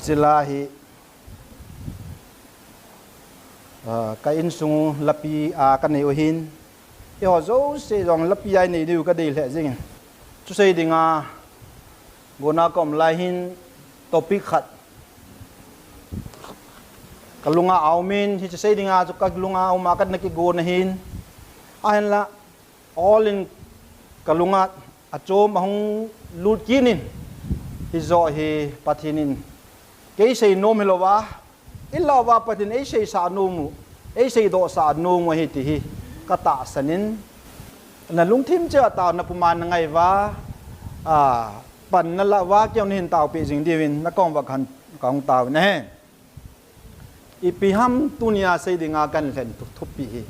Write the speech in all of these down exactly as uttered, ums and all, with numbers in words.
Zila hi, ah, ka insung lapi a ka nei u hin, eiho jouse jong lapi a inei diu ka dei lheh jingin. Chu sei dinga gona ka um lai hin topic khat ka lunga a um in, hichu sei dinga chu ka lunga a um a ka na kigon ahin. Ahinla, all in ka lunga a chom ahung lut kit in, hijo hi Pathen in kei sei nom hilouva, ilah uva Pathen in ei seisah nom u, ei seidohsah nom u ahi ti hi ka tahsan in, na lungthim cheh a tao na puma na ngai uva, a, pan na lah uva kei jong na hin taopeh jing diuvin na koma ka hung tao in ahi. Ipi ham tunia sei dinga ka hin lhen thu, thupi hi.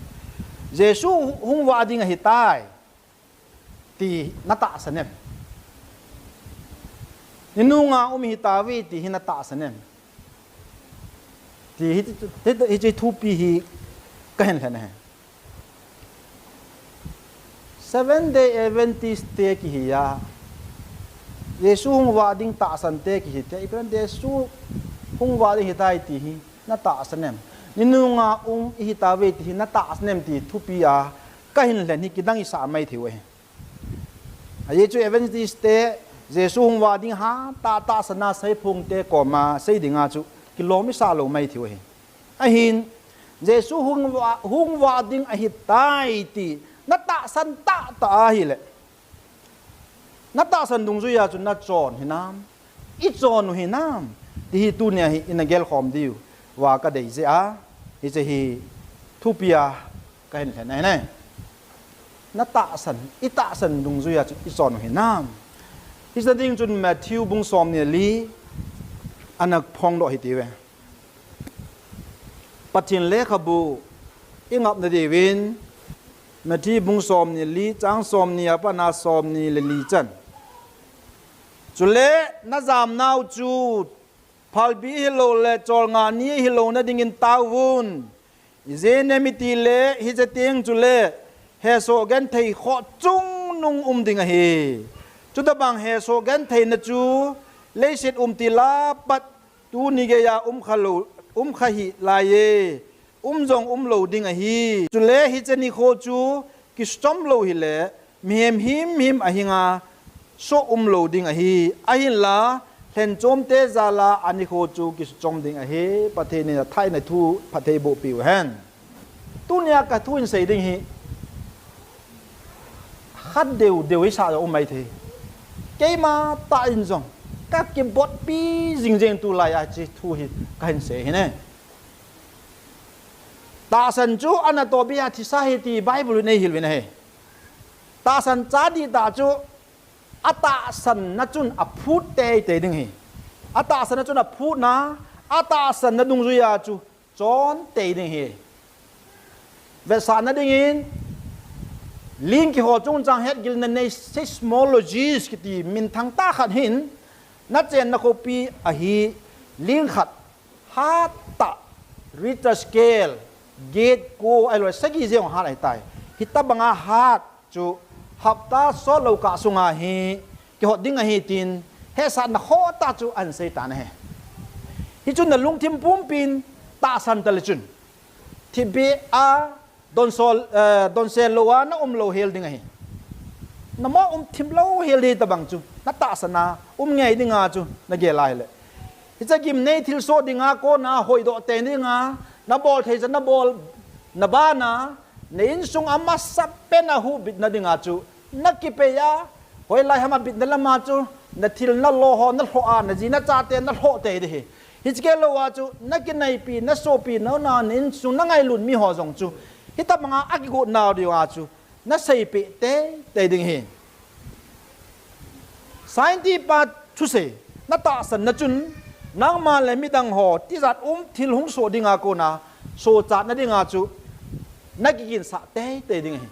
Jesu hung vah ding ahitai ti na tahsan em? Ni nunga um ihitauve ti hi na tahsan em? Ti hi, hi, hi, hiche thupi hi ka hin lhen ahi. Seven Day Adventist te kihi a, Jesu hung vah ding tahsan te kihi te, ipi ham Jesu hung vah ding ahitai ti hi na tahsan em? Ni nunga um ihitauve ti hi na tahsan em ti thupi a ka hin lhen hi kidang isah mai thei u ahi. Ajeh chu Adventist te Jesu hung vah ding hatah tahsan a seiphong te koma sei dinga chu kilom isah lou mai thei u ahi. Ahin, Jesu hung vah, hung vah ding ahitai ti na tahsan tahtah ahile, na tahsan dungjuia chu na chon hinam, i chon u hinam ti hi tunia hi ina gelkhom diuva ka dei jeh a, hiche hi thupi a ka hin lhen ahi. Na tahsan, i tahsan dungjuia chu i chon u hinam? Hiche ding chun Matthew bung somni le li ana phongdoh hitiuve. Pathen lekhabu i ngap nadiuvin, Matthew bung somni le li, chang somni a pat a somni le li chan. Chule na jamnau chu phalbi hilou le cholngah ni hilou na dingin taovun. Ijeh inem itile hiche teng chule hesoh genthei khoh chungnung um ding ahi. Chutobang hesoh gentheina chu leiset umtil a pat tuni geiya um kha lou, um kha hih laiye, um jong um lou ding ahi. Chule hiche nikho chu kisuchom lou hile, mihem himhim ahinga soh um lou ding ahi. Ahinla, lhenchomte jal a anikho chu kisuchom ding ahi. Pathen in athahatna thu phatthei boh peh u hen. Tunia ka thu in sei ding hi khat deu deu isah jong um mai thei. Keima tah in jong ka kibotpi jingjing tulai a hiche thu hi ka hin sei ahi ne. Tahsan chu anatoh beh a thisa ahi ti Bible in eihil uvin ahi. Tahsan cha dihtah chu atahsanna chun aphut teitei ding ahi. Atahsanna chun aphutna, atahsanna dungjuia chu chon tei ding ahi. Vetsahna dingin, ling kiho chungchang hetgilna nei seismologist kiti minthang tah khat hin, na chenna khopi a hi ling khat hattah, Richter scale, grade ko, ahilou le sagi jeng hat ahitai. Hitobanga hat chu hapta sotlou kah sunga hi kihot ding ahi tin, hetsahna khohtah chu ahin sei tan ahi. Hichun na lungthim pumpin tahsan tale chun, thipbeh a donsol, eh, donsel lou a na um lou hel ding ahi. Na mo um thim lou hel ding tobang chu na tahsan a um ngei dinga chu na gel ahile, hiche gimnei thilsoh dinga kona hoidoh tei dinga na bol thei cha na bol, na bana, na insung a masapen a huhbitna dinga chu na kipei a, hoilai ham abitna lama chu na thil na lo ho na lhoh a, na ji na chate na lhoh tei ding ahi. Hiche kei louva chu na kinaipi, na sopi, na u na, na insung na ngailut miho jong chu hitobanga akigot nau diuva chu na seipeh teitei ding ahi. Scientist pa thusei, na tahsanna chun nangma le midang ho tijat um thil hung soh dinga kona sochatna dinga chu na kiginsah teitei ding ahi.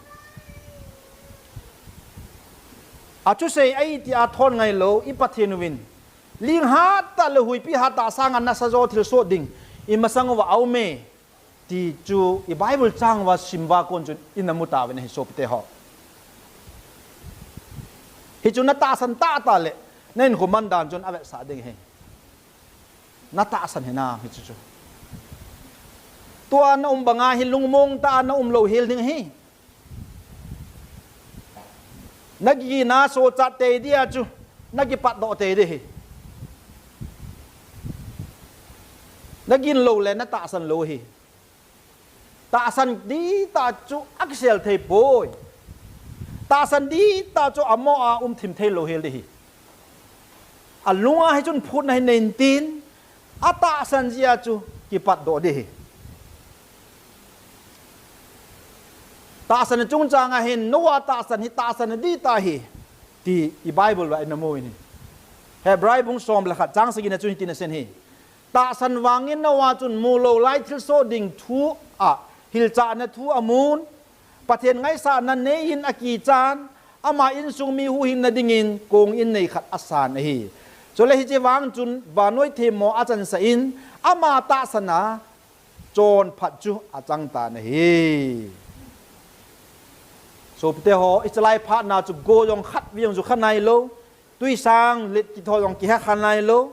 Athusei ahi tia thon ngailou i Pathen uvin, ling hattah le huipi hattah sanga nasajo thilsoh ding imasang uva aume ti chu i Bible chang uva sim uva kon chun ina mu tauvin ahi sopite ho. Hichu na tahsan tahtah le na hinkho mandan chun avetsah ding ahi. Na tahsan hinam hichu chu. Tua na um banga hi lungmong tah a na um lou hel ding ahi. Na gina sochat tei dia chu, na kipatdoh tei di hi. Na gin lou le na tahsan lou hi. Tahsan di tah chu akisel thei poi. Tahsan di tah chu amo a um thim thei lou hel di hi. Alunga hi chun phutna hi nei intin, atahsan jia chu kipatdoh di hi. Tahsan chungchang a hin, Noah tahsan hi tahsan di tah hi, ti i Bible a i na mu in hi. Hebrai bung som le khat chang sagi na chun hitin asei in hi. Tahsan vangin Noah chun mu lou lai thilsoh ding thu a, hilchahna thu amun, Pathen ngaisahna nei in akichan, ama insung mi huhhingna dingin kong in nei khat asan ahi. Chule hiche vang chun vannoi themmo achansah in, ama tahsan a chonphat chu achang tan ahi. Sopite ho, i chalai phatna chu go jong khat vei jong ju kha nailou, twisang let kitho jong kihe kha nailou,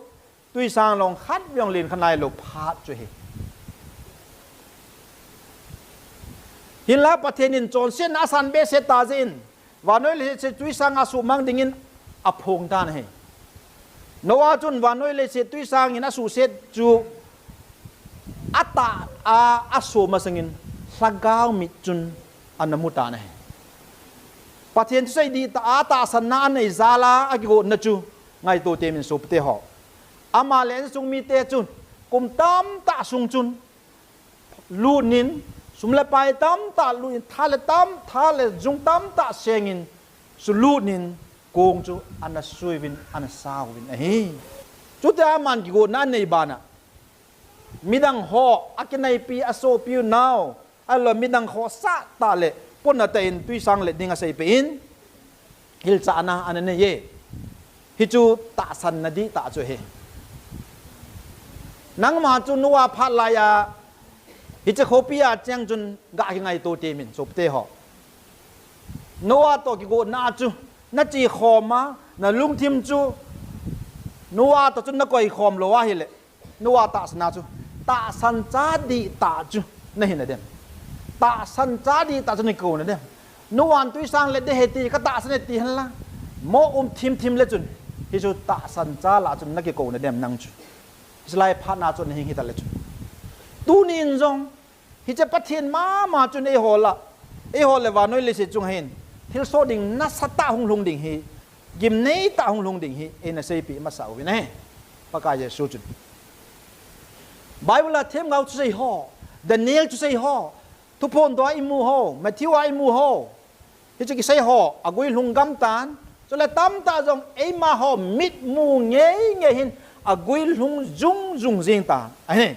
twisang long khat vei jong len kha nailou phat chu hi. Hinla Pathen in chonsetna asan behseh ta jeh in, vannoi leiset twisang a suhmang dingin aphong tan ahi. Noah chun vannoi leiset twisang in asuhset chu atah a, aso masangin lhagao mit chun ana mu tan ahi. Pathen thusei dihtah a tahsanna anei jal a akigotna chu ngaito temin sopite ho. Ama le insung mite chun kum tamtah sung chun lut in, sum le pai tamtah lut in, tha le tam, tha le jung tamtah seng in, sulut in, kong chu ana sui uvin, ana sa uvin ahi. Chuti a aman kigotna anei bana, midang ho, akinaipi, asopiu nau, ahilou le midang ho sah tah le pona tah in twisang let ding aseipeh in, hilchahna ana nei e. Hichu tahsanna dihtah chu ahi. Nangma chu Noah phat laiya, hiche khopi a cheng chun ga kingaito temin sopite ho. Noah toh kigotna chu, nache khom a, nalungthim chu Noah toh chun nakoi khom lou ahile, Noah tahsanna chu tahsan cha dihtah chu nahi nadem. Tahsan cha dihtah chu nakikouna dem. Noah in twisang let ding ahi ti katahsan e ti henlang, mo um thim thim le chun, hichu tahsan cha lah chun nakikouna dem nang chu. Hiche lai phatna chu nahing hita le chun. Tuni in jong, hiche Pathen mama chun eiho lah, eiho le vannoi leiset chung hin thilsoh ding nasatah hung lhung ding hi, gimneitah hung lhung ding hi eina seipeh masa uvin ahi, Pakai Jesu chun. Bible a themgao thusei ho, Daniel thusei ho, Thuphondoh a imu ho, Matthew a imu ho, hiche kisei ho agui lhung gam tan, chule tamtah jong eimaho mitmu ngeingei hin agui lhung jungjung jing tan ahi.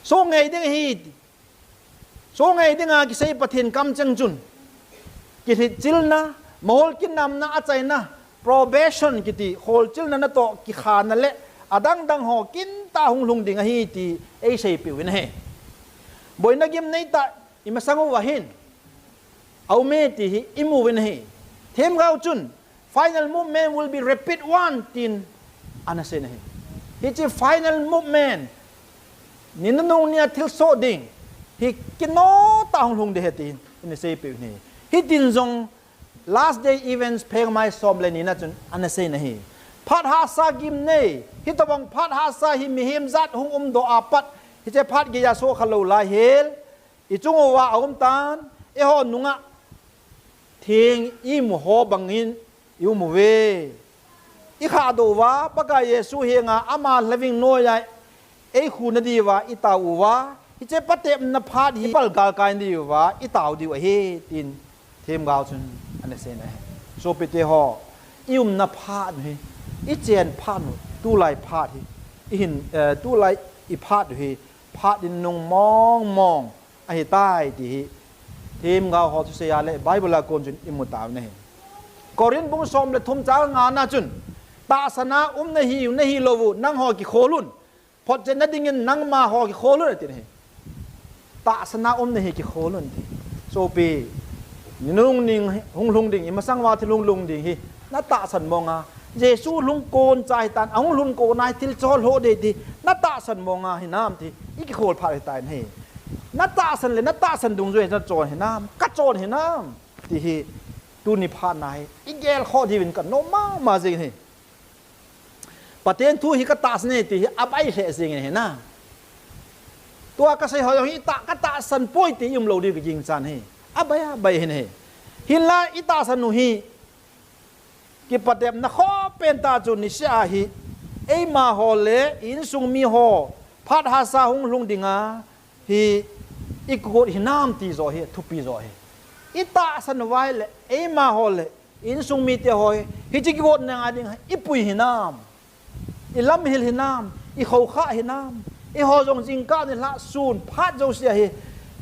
Soh ngei ding ahi, soh ngei dinga kisei Pathen kamcheng chun, kilhitchilna, mahol kinamna, achaina, probation kiti holchilna natoh kikhana le adangdang ho kintah hung lhung ding ahi ti eiseipeh uvin ahi. Boina gimneitah imasang uva hin aume ti hi imu uvin ahi. Themgao chun, final movement will be repeat one, tin ana sei in ahi. Hiche final movement, ni nunung nia thilsoh ding hi kinotah hung lhung ding ahi tin eina seipeh uvin ahi. Hitin jong last day events phengmai som le nina chun ana sei in ahi. Phat hahsa gimnei, hitobang phat hahsa hi mihem jat hung umdoh a pat, hiche phat geiya sohkha lou lai hel ichung uva aum tan, eiho nungah theng imu ho bangin ium uve. Ikhahdoh uva, Pakai Jesu henga ama lhaving noiya eikhu nadiuva itao uva, hiche patepna phat hi ipal galkai nadiuva itao diu ahi, tin themgao chun ana sei in ahi. Sopite ho, iumna phat u hi, ichen phat u, tulai phat hi, ihin, eh, tulai iphat u hi phat dinmun mong mong ahitai ti hi themgao ho thusei a le Bible a kon chun imu tauvin ahi. Corinth bung som le thum chang nga na chun, tahsan a um nahiu, nahilou u nangho kikhol un, photchetna dingin nangmaho kikhol un atin ahi. Tahsan a um nahi kikhol un ti. Sopi, ni nunung ning hung lhung ding, imasang uva thil hung lhung ding hi natahsan monga Jesu lhung kon cha hitan, ahung lhung kon a hi thil chol ho dei ti, na tahsan mong a hinam ti, i kikhol phat hitan hi. Na tahsan le, na tahsan dungjui a chon hinam, ka chon hinam ti hi, tuni phat na hi, i gel kho diuvin ka nom mama jing hi. Pathen thu hi ka tahsan e ti hi, a bai lheh jing hi na. Tua ka sei ho jong hi ta, ka tahsan poi ti i um lou diu ka ging chan hi. A bai, a bai hin hi. Hinla i tahsan u hi, kipatepna khoh pen tah chu niseh a hi, eima ho le i insung mi ho, phat hahsa hung lhung dinga hi, i kigot hinam ti jo hi, thupi jo hi. I tahsan uva le, eima ho le, i insung mite ho hi, hiche kigotna a ding hi, i pui hinam, i lamhil hinam, i khoukhah hinam, i ho jong jingkah nilhah sun, phat jouse a hi,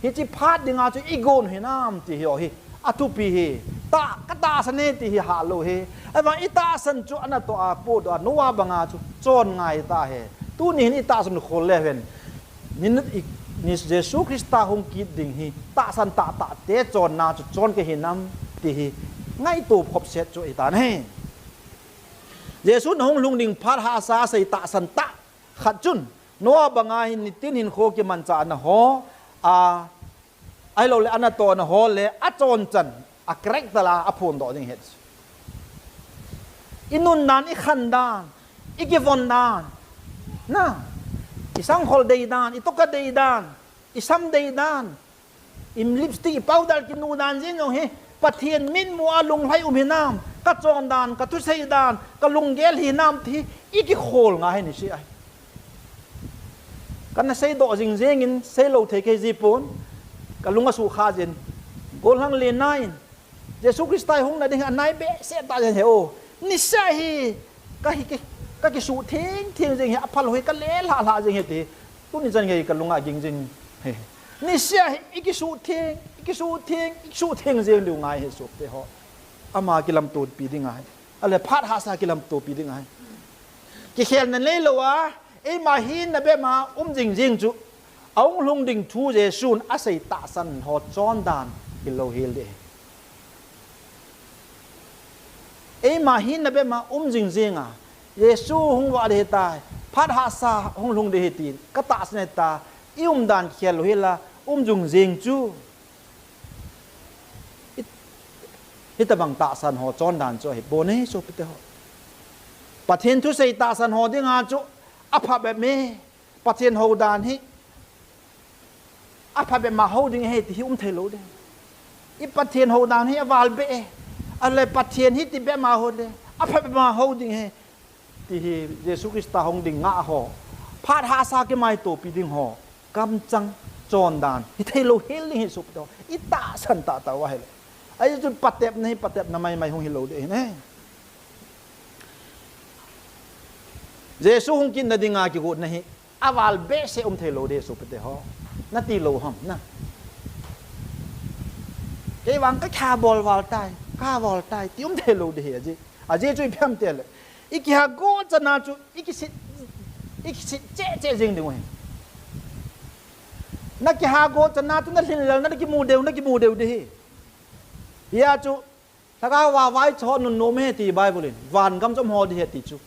hiche phat dinga chu i gon hinam ti hi o hi. A thupi hi, ta, ka tahsan e ti hi hah lou hi. Ahivang i tahsan chu ana toh a, podoh a, Noah banga chu chon ngai ta hi. Tuni hin i tahsan khol le hen. Ni, i, ni Jesu Christa hung kit ding hi, tahsan tahtah te chonna chu chon kei hinam ti hi, ngaito khop set chu i tan hi. Jesu na hung lhung ding phat hahsa sei tahsan tah khat chun, Noah banga hin nitin hinkho kimanchahna ho, a, ahilou le, ana tohna ho le, a chon chan, a character la, a phondoh ding hi. I nun dan, i khan dan, i kivon dan, na, i sangkhol dei dan, i toka dei dan, i sam dei dan, i lipstick, i powder kinu dan jeng jong hi, Pathen mitmu a lunglhai um hinam, ka chon dan, ka thusei dan, ka lunggel hinam ti, i kikhol ngai hi niseh a hi. Kana seidoh jing jeng in, seilou thei kei ji pon, ka lung a sukha jin, gollhang lenna in, Jesu Christa hung na ding hi anai behseh tah jeng hi o. Niseh hi, ka hi ki, ka kisuh theng theng jeng hi, aphal ho hi ka lelhah lhah jeng hi ti. Tuni chan hi ka lung a ging jing hi. Niseh hi, i kisuh theng, i kisuh theng, i kisuh theng jeng diu ngai hi sopite ho. Ama kilamtopi ding ahi. Ahile phat hahsa kilamtopi ding ahi. Kikhelna neilou a, eima hinna bep a um jing jeng chu, ahung lhung ding thu Jesun asei tahsan ho chon dan hilou hel ding. Eima hinna bep a um jing jeng a, Jesu hung vah ding ahitai, phat hahsa hung lhung ding ahi tin, ka tahsan ahitai, i um dan kikhel lou hel a, um jing jeng chu. Hi, hitobang tahsan ho chon dan chu ahi pon e sopite ho. Pathen thusei tahsan ho dinga chu apha bep me. Pathen hou dan hi apha bep ma hou ding ahi ti hi um thei lou ding. I Pathen hou dan hi aval beh e. Ahile Pathen hi ti bep ma hou le apha bep ma hou ding ahi. Ti hi Jesu Christa hung ding ngah ho, phat hahsa kimaitopi ding ho, kamchang chon dan hi thei lou hel ding ahi sopite ho. I tahsan tahtah u ahile. Ahi chu patepna hi patepna maimai hung hilou ding ahi ne. Jesu hung kitna dinga kigotna hi aval behseh um thei lou ding ahi sopite ho. Nati lou ham na. Kei vang ka kha bol val tai, ka bol tai ti um thei lou ding ahi aji. Aji chu ipi ham tile, i kiha go chana chu i kisit, i kisit cheh cheh jeng ding u ahi. Na kiha go chana chu na lhinlelna, na kimu deu, na kimu deu ding ahi. Hia chu, Lhagao a vaicha ho nunnom ahi ti Bible in, van gam chom ho ding ahi ti chu.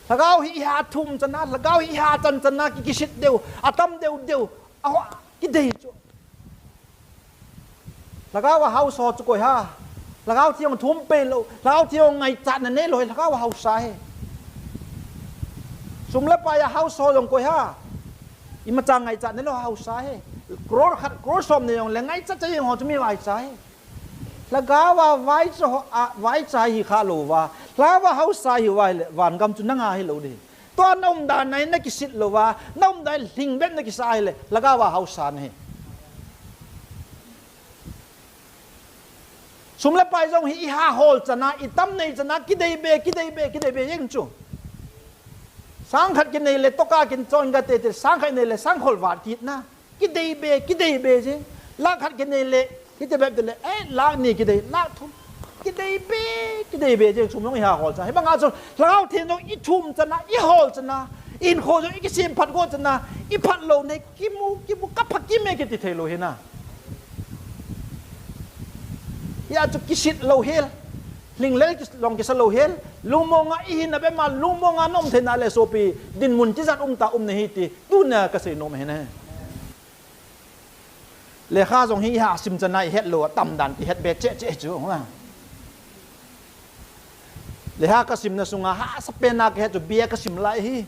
Lhagao hi i ha thum chana, Lhagao hi i ha chan chana ki, kisit deu, atam deu deu, aho, kidei chu. Lhagao a house ho chu koi ham? Lhagao theng thum pei lou, Lhagao theng ngaichatna neilou hi Lhagao a house ahi. Sum le pai a house ho jong koi ham? Imacha ngaichat neilou house ahi. Crore khat, crore som nei jongle ngaicha cha jeng ho chu mi vaicha ahi. Lhagao a vaicha ho, a, vaicha hi kha lou va, Lhagao a house hi uva ahile van gam chu nanga hilou ding. Tua na um dan a hi na kisit lou va, na um dan a hi lhing bep na kisa ahile, Lhagao a house na ahi. Sum le pai jong hi i ha hol chana, i tam nei chana, kidei be, kidei be, kidei be jeng chu. Sang khat kinei le, toka kin chon ga te te, sang khat nei le, sang khol vat kit na. Kidei be, kidei be jeng. Lakh khat kinei le, hiti bep te le, eh, lakh ni kidei, lakh thum. Kidei be, kidei be jeng, sum jong i ha hol chana. Hibanga chu, Lhagao theng jong i thum chana, i hol chana, i hinkho jong i kisem phat go chana, i phat lou nei, kimu, kimu, ka pha kim e kiti thei lou hi na. Hia chu kisit lou hel. Lhinglel ki-, long kisa lou hel, lungmonga ihi na bep ma, lungmonga na um theina le sopi, dinmun tijat um ta um nahi ti, tunia kasei nom ahi ne. Lekha jong hi iha sim chana ihet lou, atam dan ti het be cheh cheh chu, ha. Lekha kasimna sunga hahsa pen a kahet chu B A kasim lai hi.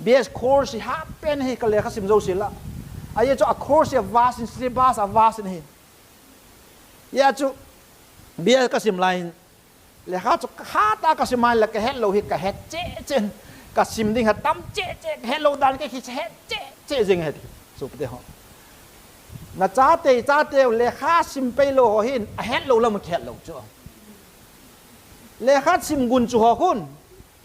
B S course hi hahpen hi ka lekha sim jouse lah. Ajeh chu a course hi avast in, syllabus avast in hi. Hijeh chun B S kasim lai in, lekha chu kahat a kasim a le kahet lou hi kahet cheh cheh in. Kasim ding atam cheh cheh, kahet lou dan kakihet cheh cheh jeng ahi. Sopite ho. Nachate, chate, lekha sim pei lou ho hin, ahet lou lam kihet lou chu. Lekha sim gunchu ho khun.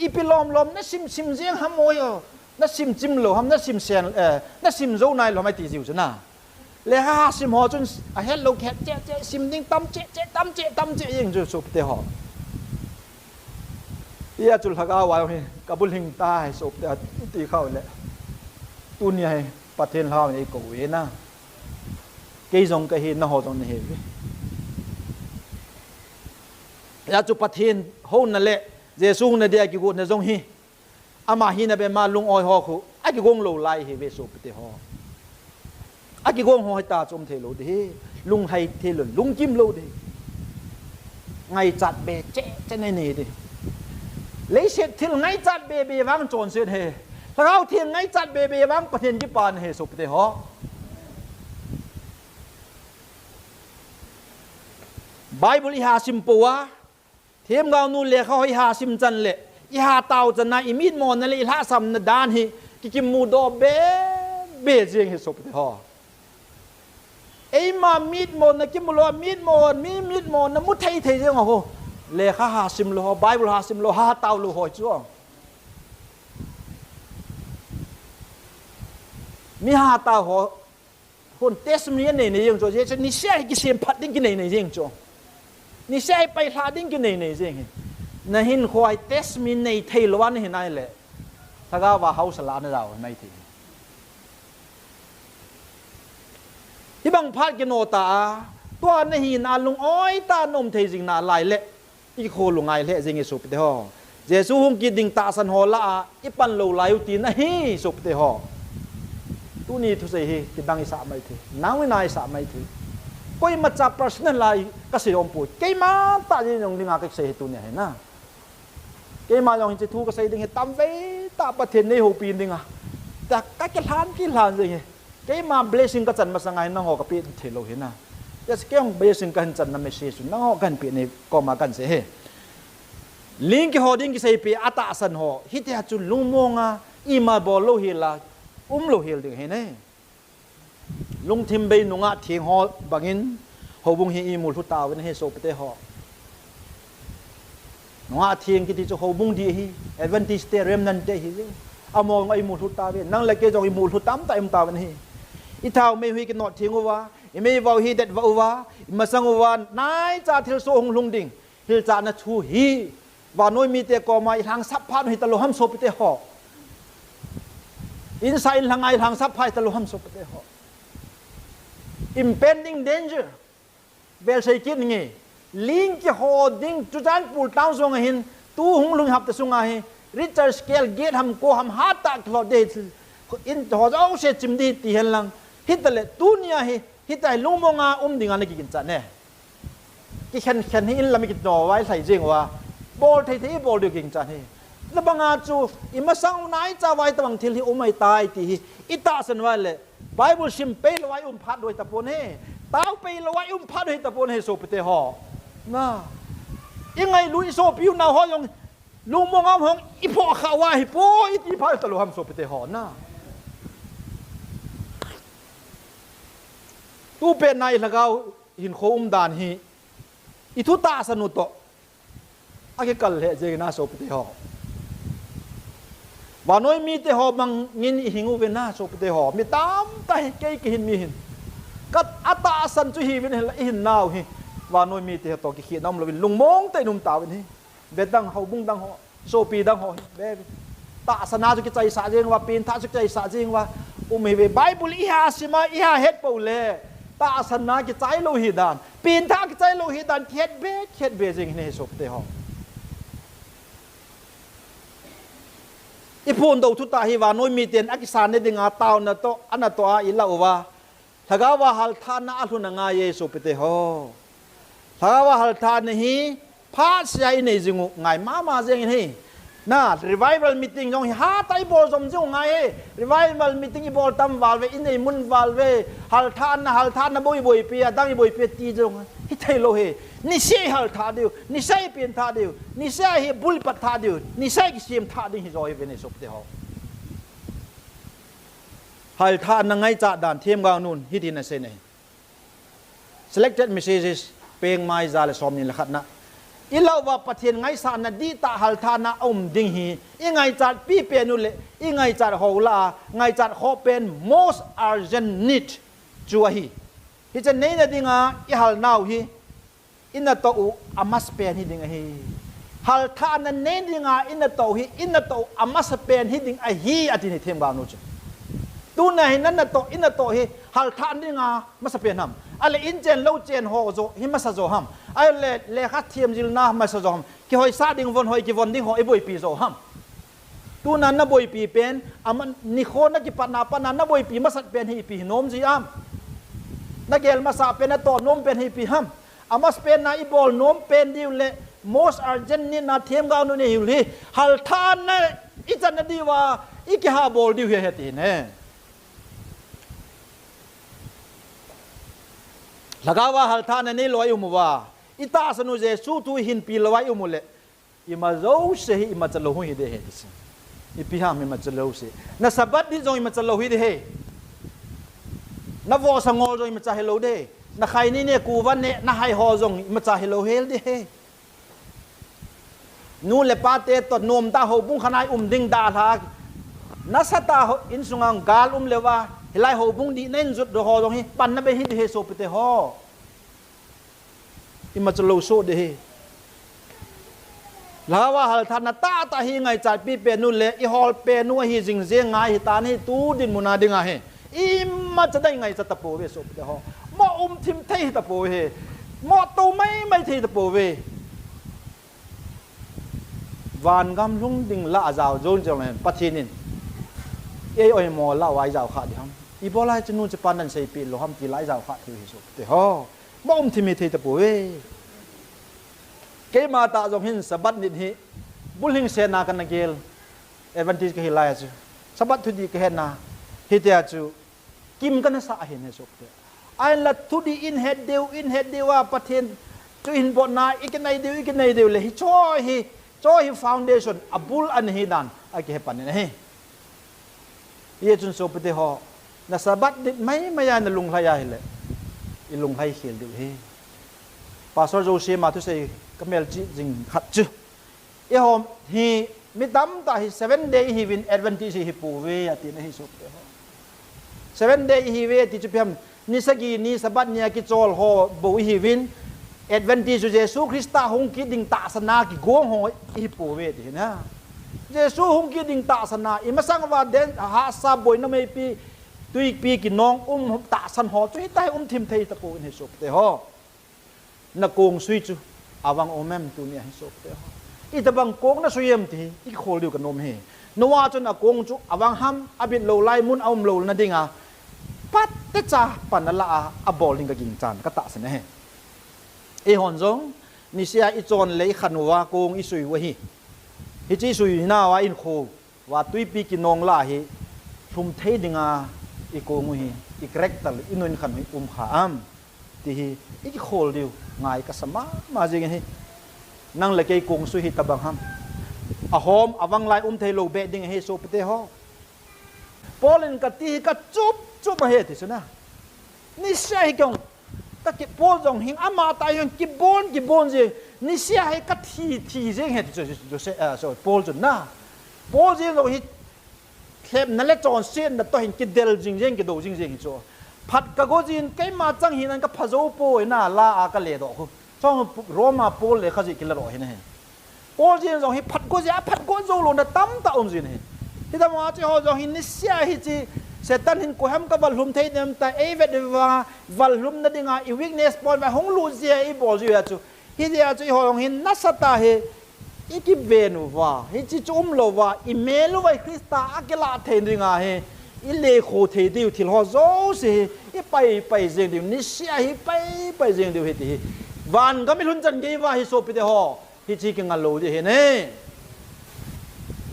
Ipi lom lom nasim sim jeng ham oi o. Nasim chim lou ham, nasim sen, eh, nasim jou nai lou ham iti jiu chu na. Lekha sim ho chun ahet lou kihet cheh cheh, sim ding tam cheh cheh, tam cheh, tam cheh jeng chu sopite ho. Hijeh chun lhagao a hi, kabul hing tai sopite ti khau le. Tunia hi, Pathen lhagao in eikou e na. Kei jong kahi, naho jong nahi ve. Hijeh chun Pathen houna le, Jesu houna dia kigotna jong hi. Ama hina bep ma lung-oi ho khu, akigong lou lai hi ve sopite ho. Akigong ho hita chom thei lou ding hi, lunglhai thei lou, lungkim lou ding. Ngaichat be cheh cheh nei nei ding. Leiset thil ngaichat be be vang chonset hi. Lhagao thil ngaichat be be vang Pathen kipana hi sopite ho. Bible iha sim pouva, Themgao nu lekha ho iha sim chan le, iha tao chan a, imitmona le ilhahsamna dan hi, kikimudoh be, be jeng hi sopite ho. Eima mitmona kimu lou, mitmo, mi mitmona mu thei thei jeng ho. Lekha ha sim lou ho, Bible ha sim lou, ha tao lou ho chu. Mi ha tao ho, Hon testimony anei nei jeng chu, ajeh chu niseh hi kisem phat ding kinei nei jeng chu. Niseh hi pailha ding kinei nei jeng hi. Nahinkho hi testimony nei thei lou a nahi nai le. Lhagao va haosa la na jao mai thei. Hibang phat kino ta a, tua nahina lung-oi ta nom thei jing nalai le. Ikho lungai lheh jeng e sopite ho. Jesu hung kit ding tahsan ho lah a, ipan lou lai u tina hi sopite ho. Tuni thusei hi, kidang isah mai thei. Nang in a isah mai thei. Koimacha personal a kasei um poi. Keima tah jeng jong dinga kasei hi tunia hi na. Keima jong hiche thu kasei ding hi tamvei tah Pathen neihoupi dinga. Tah kakilhan, kilhan jeng hi. Keima blessing kachan masanga hi nangho kapeh thei lou hi na. Yes, kei jong blessing kahin channa message chu nangho kahin peh nei koma kahin sei hi. Ling kiho ding kiseipeh a tahsan ho. Hitia chu lungmonga ima bol lou hel a, um lou hel ding hi ne. Lungthim bei nungah theng ho bangin, houbung hi imu lhu tauvin hi sopite ho. Nungah theng kiti chu houbung dih hi, Adventist te, Remnant te hi. Amaho jong imu lhu tauve, nang le kei jong imu lhu tamtah i um tauvin hi. Ithao mei hi kinot theng uva, imeivao hi det va uva, imasang uva, naicha thilsoh hung lhung ding. Hilchahna thu hi, vannoi mite koma ilhangsap phat u hitalou ham sopite ho. Insa inlhanga ilhangsap phat hitalou ham sopite ho. Impending danger. Vel sei kit nge. Ling kiho ding Churachandpur town jong ahin, tu hung lhung hapta sunga hi, Richter scale get ham ko ham hatah kilhot ding, in ho jouse chim ding ti hen lang. Hitale tunia hi, hitia hi lungmonga um dinga nakiginchat ne. Kikhen khen hi in lam ikino uva ilhai jeng uva. Bol thei thei ibol diu ginchat hi. Hibanga chu imasang u naicha uva itobang thil hi um ahitai ti hi. Itahsan uva le. Bible sim pei lou a i um phat diu ahitapon hi. Tao pei lou a i um phat diu ahitapon hi sopite ho. Na. Ingailu isopi unau ho jong lungmonga um hong iphoh kha uva hipoi iti phat talou ham sopite ho na. Tupet na ilhagao hinkho umdan hi. Ithu tahsan u toh. Akikal lheh jeng na sopite ho. Vannoi mite ho bangin ihing uve na sopite ho. Mi tamtah hi kei kahin mi hin. Ka atahsan chu hiuvin hinla ihin nau hi. Vannoi mite ho toh kikhetna umlouvin lungmong tah in um tauvin hi. Ve dang houbung dang ho. Sopi dang ho hi. Ve, ve. Tahsan a chu kichaisah jeng uva, pengthah chu kichaisah jeng uva. Um hi ve Bible iha sim a, iha het pou le. Tahsan a kichai lou hidan. Pengthah kichai lou hi dan kihet be, kihet be jing hi nei sopite ho. I phundou thutah hi vannoi miten akisan ne dinga taona toh, ana toh a ilah uva, Lhagao a halthahna alhun angaiye sopite ho. Lhagao a halthahna hi phatsea inei jing u ngai mama jeng in hi. Na, revival meeting jong hi hatah a ibol jom jing u ngai e. Revival meeting ibol tam val ve, inei mun val ve. Halthahna, halthahna boi boipi, adang iboipi ti jong hithei lou hi. Niseh halthah diu, niseh pengthah diu, niseh hi bul pat thah diu, niseh kisem thah ding hi jo hi ve nei sopite ho. Halthahna ngaichat dan themgao nun hitin asei in ahi. Selected messages, peng mai ja le somni le khatna. Ilah uva Pathen ngaisahna dihtah halthahna aum ding hi, ingaichat pipen u le ingaichat ho lah a, ngaichat khoh pen most urgent need chu ahi. Hiche neina dinga ihalnau hi, inatoh u amasapen hiding ahi. Halthahna nei dinga inatoh u hi, inatoh u amasapen hiding ahi, ati in ahi themgao nu chu. Tuna hi nanatoh, inatoh hi, halthah dinga masapen ham? Ahile inchen louchen ho joh hi masa jo ham? Ahile lekha themjilna masa jo ham? Kihoisah ding von hoi kivon ding ho iboipi jo ham? Tuna naboipi pen, ama nikho nakipatna patna naboipi masat pen hi ipi hi nom ji ham? Nagel masah pen, natoh nom pen hi ipi ham? Amasapenna ibol nom pen diu le most urgent needna themgao nun ihiu hi, halthahna ichanna diuva ikihabol diu hi ahi ati ne. Lhagao a halthahna neilou a ium uva, itahsan u Jesu thu ihinpi lou a ium u le, ima jouse hi imacha lou hiding ahi ti chu. Ipi ham imacha lou jouse? Na Sabbath ni jong imacha lou hiding ahi. Navohsa ngol jong imacha hilou ding ahi. Nakhaini ne, kuva ne, nahai ho jong imacha hilou hel ding ahi. Nu le pate toh nomtah a houbung khat a ium ding dalha. Nasatah a insunga gal um leuva, hilai houbung dihna in jot doh ho jong hi panna bei hiding ahi sopite ho. Imacha lou soh ding ahi. Lhagao a halthahna tahtah hi ingaichat pipen u le ihol pen u ahi jing jeng ngai hitan ahi tu dinmun a dinga hi. Imacha dang ingaichat tapouve sopite ho. Mo um thim thei tapou ve. Mo tou maimai thei tapouve. Vangam lhung ding lah a jao jou jong le Pathen in ei oimo lah uva ijao kha ding ham? Ibola hiche nu hiche pan nahin seipeh lou ham ti lah a ijao kha thei u ahi sopite ho. Mo um thim hi thei tapouve. Keima tah jong hin Sabbath ni hi bulhingsetna kana gel, Adventist kahi lai a chu, Sabbath thudih kahetna hitia chu kim kana sah ahi ne sopite. Ahinla thudih in het diu, in het diu a Pathen chu ihin botna ikinai diu, ikinai diu le hiche hi, hiche hi foundation abul ana hi dan akihe pan in ahi. Hijeh chun sopite ho, na Sabbath ni maimai a nalunglhai ahile, ilunglhai khel diu ahi. Pastor Josie ma thusei kamelchih jing khat chu, eiho hi mi tamtah hi Seventh Day ihiuvin Adventist ihipouve atin ahi sopite ho. Seventh Day ihiuve ti chu ipi ham? Ni sagi ni Sabbath ni a kichol ho bou ihiuvin, Adventist chu Jesu Christa hung kit ding tahsan a kigong ho ihipouve ti ahi na. Jesu hung kit ding tahsan a, imasang uva den hahsa boina meipi, twipi kinong um tahsan ho chu hitia hi um thim thei tapou in ahi sopite ho. Nakong sui chu avang um em tunia hi sopite ho? Itobang kong nasui em ti hi ikikhol diu kanom e. Noah chun akong chu avang ham, abit lou lai mun a um louna dinga, phatecha pan alah a, abol ding kaginchat, katahsan ahi. Eihon jong nisea ichon le ikhan uva kong isui u ahi. Hiche isui nau a inkho uva twipi kinong lah hi lhum thei dinga ikong u hi, i character, inun khan u hi um kha am ti hi ikikhol diu ngai kasa mama jing ahi. Nang le kei kong sui hitobang ham? Ahom avang lai um theilou beh ding ahi sopite ho. Paul in kati hi kachup chup ahi ti chu na. Nisea hi kong, kaki Paul jong hin amatah hin kibon kibon jing, nisea hi kathi thi jing ahi ti chu, chu, chu, ah, sorry, Paul chun na. Paul jeng jong hi lhepna le chonsetna toh hin kidel jing jeng, kidou jing jeng hi chu. Phat kago jin, keima chang hinan kapha jou poi na, la a kaledoh khu. Chong Roma Paul lekha jih kiladoh hi na hi. Paul jeng jong hi phat go jeh a phat go jou louna tamtah um jin ahi. Hitobang a hiche ho jong hi nisea hiche Satan hin koiham ka vallhum thei dem ta, ei vet uva, vallhumna dinga i weakness point uva hung lut jia i bol jiu a chu. Hijeh a chu eiho jong hin nasatah a hi i kiven uva, hiche chu umlou va, i mel uva Christa a kilah thei dinga hi i lekho thei diu thil ho jouse hi i pai pai jeng diu, niseh a hi pai pai jeng diu hi ti hi. Vangam i lhun chan gei uva hi sopite ho, hiche kinga lou ding hi ne.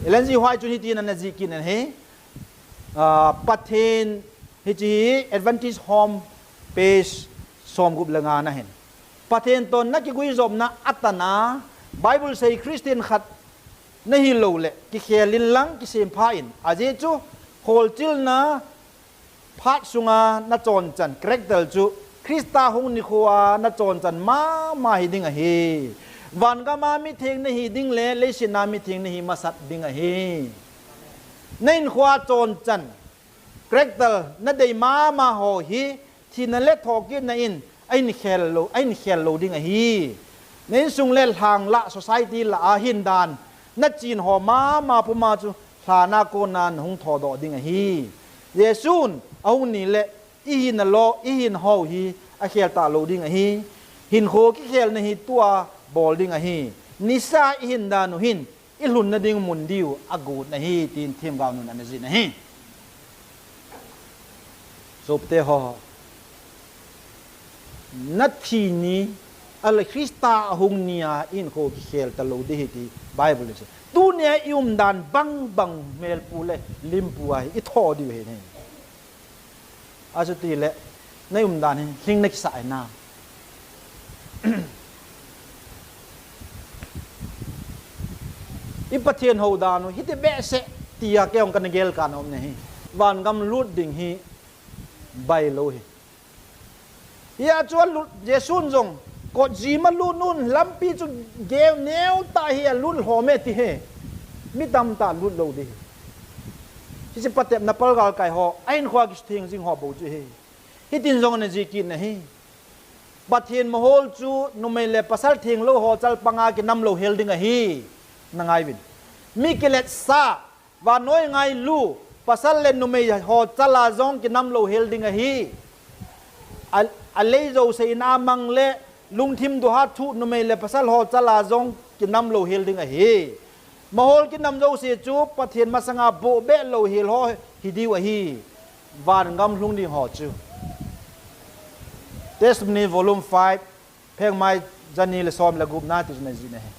Ellen G. White chun hitin ana jih kit in ahi. Ah, Pathen, hiche hi Adventist Home, page somgup le nga na hin. Pathen toh na kiguijopna atan a, Bible sei Christian khat na hilou le, kikhel in lang kisempha in. Ajeh chu, kholchilna phat sunga na chonchan, character chu, Christa hung nikho a na chonchan mama hi ding ahi. Vangam a mitheng na hi ding le, leiset a mitheng na hi masat ding ahi. Na hinkho a chonchan, character na dei mama ho hi, thina le thokitna in, a hin khel lou, a hin khel lou ding ahi. Na insung le lhang lah, society lah a hin dan, na chin ho mama puma chu, lhan a kona na hung thodoh ding ahi. Jesun, ahung ni le, i hina lou, i hin ho hi, akhel talou ding ahi. Hinkho kikhelna hi tua bol ding ahi. Nisa i hin dan u hin, i lhunna ding mun diu agot na hi, tin themgao nun ana jih na hi. Sopite ho, na thi ni, ale Christa ahung ni a i hinkho kikhel talou ding hi ti Bible in asei. Tunia i umdan bang bang melpu le limpu a hi i thoh diu hi ne. Achuti le, na umdan hi lhing na kisah hi na. I Pathen hou dan u, hiti behseh, tia kei jong kana gel kana um na hi. Vangam lut ding hi, bailou hi. Hia chu alut, Jesun jong, kotjima lut nun, lampi chu gel neo tah hi alut lhom e ti hi. Mi tamtah lut lou ding hi. Hiche patepna palgal kai ho, a hinkho a kitheng jing ho bou chu hi. Hitin jong ana jih kit na hi. Pathen mohol chu numei le pasal thenglou ho chalpang a kinam louhel ding ahi. Na ngai uvin. Mi kiletsah, vannoi ngailu, pasal le numei ho chal a jong kinam louhel ding ahi. A, alei jouse in a mang le, lungthim duha thu numei le pasal ho chal a jong kinam louhel ding ahi. Mohol kinam jouse chu Pathen masanga bohbeh louhel ho hi diu ahi. Vangam lhung ding ho chu. Testimony volume five, phengmai jani le som le gup na ti chu na jih na hi.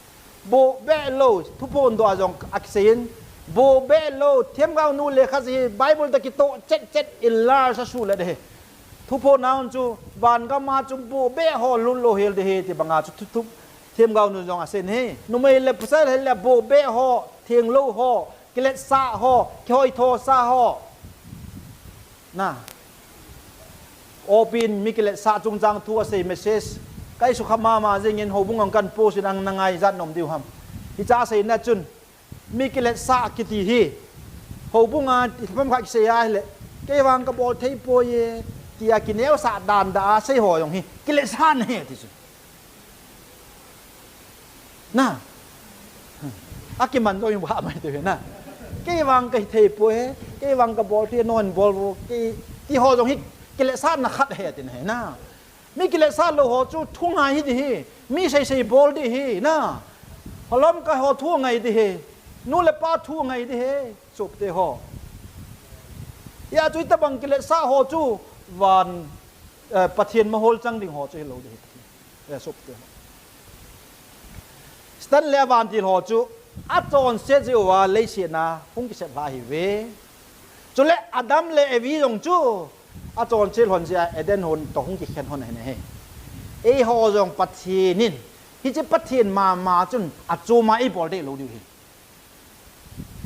Bohbeh lou, thuphon doh a jong akisei in. Bohbeh lou, themgao nu le khat hi Bible toh kitoh chet chet in lar sa su le de hi. Thuphon a chu, vangam a chu bohbeh ho lut louhel ding hi ti banga chu thu, thu, themgao nu jong asei in hi. Numei le pasal hi le bohbeh ho, thenglou ho, kiletsah ho, kihoithosah ho. Na. Opin mi kiletsah chungchang thu asei message. Kai sukha mama jingin houbung ang kan post in ang na ngai jat nom diu ham. Hicha asei na chun. Mi kiletsah kiti hi. Houbung a, i pam kha kisei a hile. Kei vang ka bol thei poi e, tia kineosah dan da a sei ho jong hi. Kiletsah na hi ti chu. Na. A kiman jong i va mai ti hi na. Kei vang ka hi thei poi e, kei vang ka bol thei non bol vo, kei ti ho jong hi kiletsah na khat hi ti na hi na. Mi kiletsah lou ho chu thu ngai hi di hi. Mi seisei bol di hi na. Holom ka ho thu ngai di hi. Nu le pa thu ngai di hi. Sopite ho. Hia chu itabang kiletsah ho chu van, eh, Pathen mahol chang ding ho chu hilou di hi. Eh, sopite ho. Satan le avantil ho chu achonset jeh uva leiset a hung kisep lha ahiuve. Chule Adam le Evi jong chu achonset lhon jeh a Eden hon toh hung kikhen lhon ahi ne he. Eiho jong Pathen in, hiche Pathen mama chun achom a eibol deh lou diu ahi.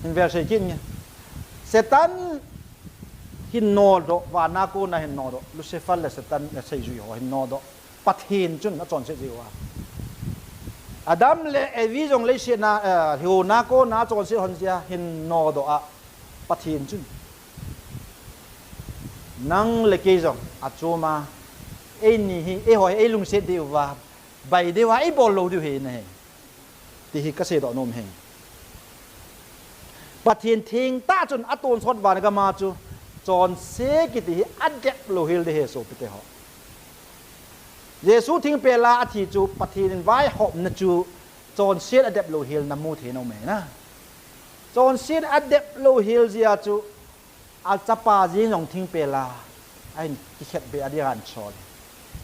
Hin vel sei kit nge. Satan hin nodoh, vana kona hin nodoh, Lucifer le Satan le seijui ho hin nodoh. Pathen chun achonset jeh uva. Adam le Evi jong leiset a, eh, hona kona achonset lhon jeh a hin nodoh a. Pathen chun. Nang le kei jong achom a. Eini hi, eiho hi eilungset diu va. Bai diu va, eibol lou diu ahi ne. Ti hi kasei doh nom e. Pathen thengtah chun atonsot vangam a chu Chonset kiti hi adep louhel ding ahi sopite ho. Jesu thingpel a athi chu Pathen in vaihopna chu chonset adep louhelna mu thei nom ahi na. Chonset adep louhel jeh a chu achapa jeng jong thingpel a ahin kikhetbeh a ding ahin chol.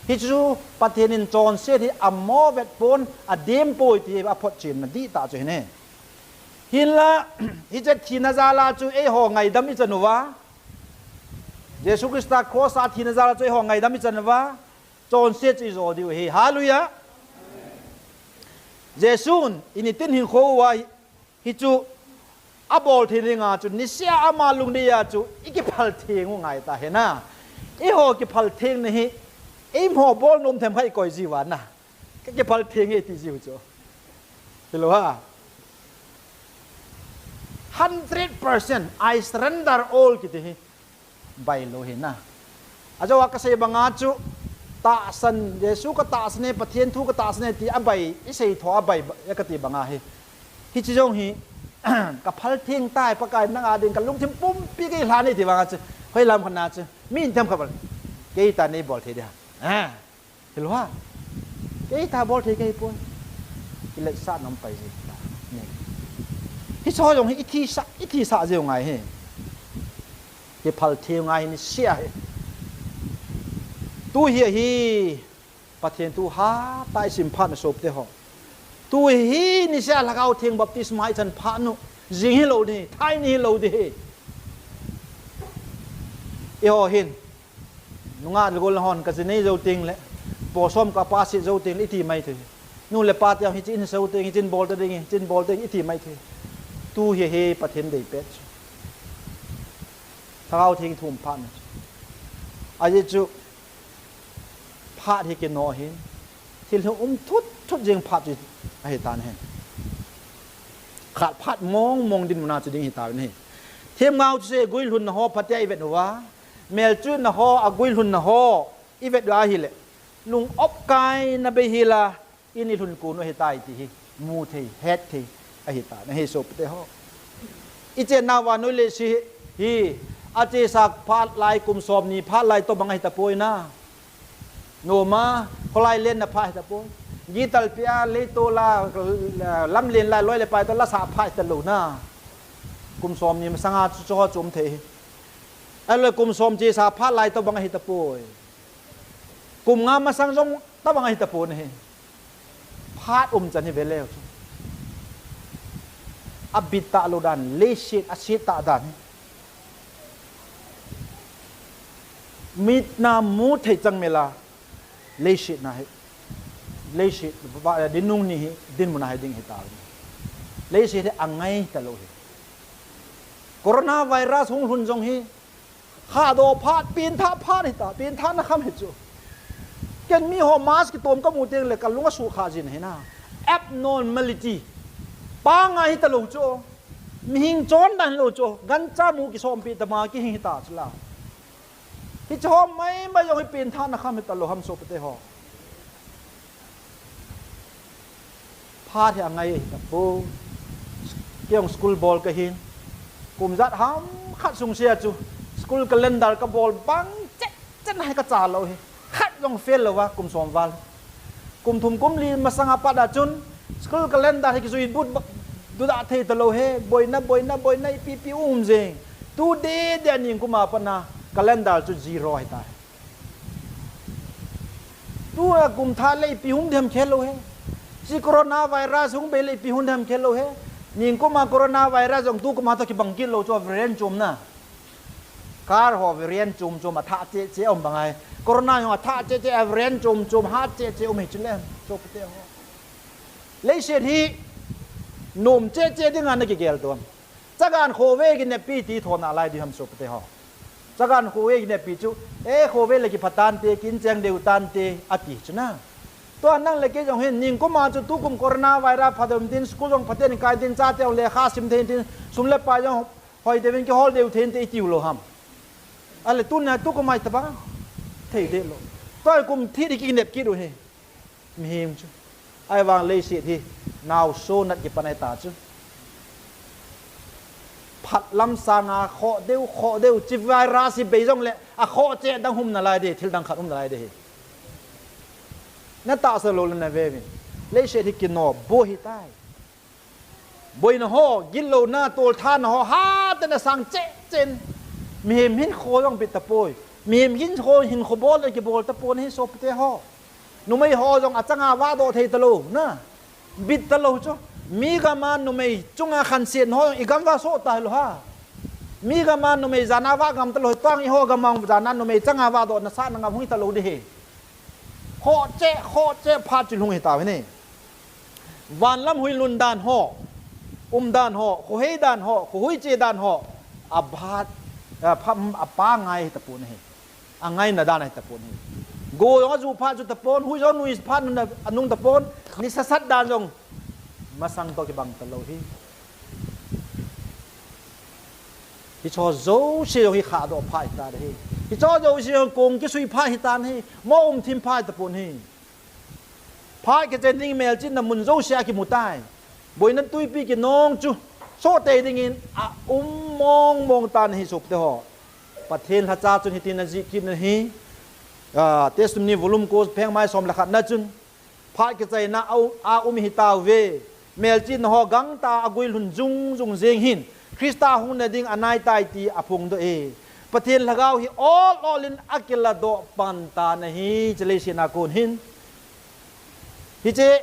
Hichu Pathen in chonset hi amo vet pon adem poi ti aphotchenna dihtah chu ahi ne. Hinla, hiche thina jal a chu eiho ngaidam ichan uva, Jesu Christa cross a thina jal a chu eiho ngaidam ichan uva, chonset chu ijo diu ahi. Hallelujah. Jesun initin hinkho uva hi, hichu abol thei dinga chu nisea ama lungdei a chu ikiphal theng u ngai ta ahi na. Eiho kiphal thengna hi, eiho bol nom themkhat ikoi jiuva na. Ka kiphal theng e ti jiu chu. Hilou ham? Hundred percent, I surrender all kiti hi bailou ahi na. Ajou a kasei banga chu, tahsan, Jesu katahsan e, Pathen thu katahsan e ti abai, isei tho abai, kati banga hi. Hiche jong hi, kaphal theng tai, Pakai nanga ding kalungthim pumpi kahin lhan e ti banga chu, hoilam khat na chu, mi themkhat bol, kei tah neibol thei ding ham. Hilou ham? Kei tah bol thei kahipoi. Iletsah nom pai ji ta. Hiche ho jong hi ithisa, ithisa jeng u ngai ahi. Kiphal theng u ngai ahi, nisea hi. Tu hi ahi, Pathen thu hatah a isim phat na sopite ho. Tu hi nisea Lhagao Theng baptisma ichan phat u. Jing hilou ding, thaini hilou ding ahi. Eiho hin, nungah le gol hon kaji nei jou tengle, po som kapa set jou tengle iti mai thei. Nu le pa te hiche in jou teng, hiche in bol ta ding, hiche in bol ta ding iti mai thei. Tu hi ahi Pathen dei pet chu. Lhagao Theng thum phat na chu. Ajeh chu phat hi kino ahin, thil hi um thut thut jeng phat chu ahitan ahi. Khat phat mong mong dinmun a chu ding hitauvin ahi. Themgao thusei guilhunna ho phatea ivet uva, melchuina ho, aguilhunna ho ivet uva ahile, lung opkaina beihela in ilhun kon u ahitai ti hi mu thei, het thei ahitan ahi sopite ho. Ichennauva noiya leiset hi achesa phat lai, kum somni phat lai tobang ahitapoi na. Noma, kholai lenna phat ahitapoi. Gitalpi a, leitol a, lamlen lai, loi le pai toh lasa phat ahitalou na. Kum somni masanga chu chuho chu um thei ahi. Ahilou le kum som chesa phat lai tobang ahitapoi. Kum nga masang jong tobang ahitapon ahi. Phat umchan hi veleu chu, abit talou dan, leiset aset tah dan hi. Mitna mu thei chang mela, leiset na hi, leiset, dinung ni hi dinmun a hi ding hitauvin, leiset hi angai talou hi. Coronavirus hung lhun jong hi, khahdoh phat, pengthah phat hita, pengthahna kham hi chu. Ken miho mask kitom kamu tengle kalung asukha jin ahi na. Abnormality, pangai hitalou chu, mihem chondan hilou chu, gancha mu kisompi tama kihing hita chu la. Hiche ho maimai jong hi pengthahna kham hitalou ham sopite ho? Phat hi angai ahitapoi. Kei jong school bol kahin, kum jat ham khat sungsea chu school calendar kabol bang chet chet hi kacha lou hi. Khat jong fail louva kum som val. Kum thum kum li masanga pat a chun school calendar hi kijui but, duda thei talou hi. Boina, boina, boina ipi pi um jeng. Tu dede a ningkum a pat na calendar chu zero ahitai. Tua kum thah le ipi hung dem khel lou hi. Hiche coronavirus hung bei le ipi hung dem khel lou hi. Ningkum a coronavirus jong tukum a toh kibang kit lou chu, variant chom na. Car ho variant chom chom athah cheh cheh um bang ahi. Corona jong athah cheh cheh, variant chom chom hat cheh cheh um hi chule sopite ho. Leiset hi nom cheh cheh dinga nakigel tou am? Chagan khovei kineppi ti thona lai ding ham sopite ho? Chagan khovei kineppi chu, e, khovei le kipha tante, kin cheng deu tante ati chu na. Tua nang le kei jong hin ningkum a chu tukum coronavirus pha deu tin, school jong phaten kai tin, chate jong lekha sim thei tin, sum le pai jong hoi deuvin kihol deu thei inte itiu lou ham? Ahile tuna tukum a itobang thei deh lou. Tua kum thi di kinep kit u hi. Mihem chu. Ahivang leiset hi naoso nat kipan ahita chu, khat lam sanga khoh deu, khoh deu, chi virus hi bei jongle, akhoh cheh dang hum nalai ding, thil dang khat hum nalai ding hi. Natahsa lou le naveuvin. Leiset hi kino, boi hitai. Boina ho, gitlouna, tolthana ho, hatah in asang cheh cheh in. Mihem hinkho jong bit tapoi. Mihem hinkho, hinkho bol le kibol tapon ahi sopite ho. Numei ho jong achanga vahdoh thei talou, na. Bit talou chu. Mi gama numei chunga khansetna ho jong igam uva soh talou ha. Mi gama numei jana vah ngam talou, tuang eiho gama jana numei changa vahdoh nasatna ngam hung hi talou ding hi. Khoh cheh, khoh cheh phat chu lhung hi tauve ne. Van lam hui lhun dan ho, um dan ho, khohei dan ho, khohui che dan ho, aphat, apha, apa ngai hi tapon ahi. Angaina dan ahi tapon ahi. Go jong aju phat chu tapon, hui jong nui phat nun anung tapon, nisa sat dan jong masang toh kibang talou hi. Hicho jouse jong hi khahdoh phat hitan ahi. Hicho jouse jong kong kisui phat hitan ahi. Mo um thim phat tapon ahi. Phat kichai ding melchihna mun jouse a kimu tai. Boina tuipi kinong chu soh tei dingin aum mong mong tan ahi sopite ho. Pathen lhacha chun hitin ajih kit in ahi. Ah, Testimony volume ko pheng mai som le khat na chun, phat kichaina a, aum hi tauve. Melchihna ho gangtah a aguilhun jung jung jeng hin, Christa hung nading anai tai ti aphongdoh e. Pathen lhagao hi ol ol in akiladoh pan tan ahi, hiche leiset a kon hin. Hiche,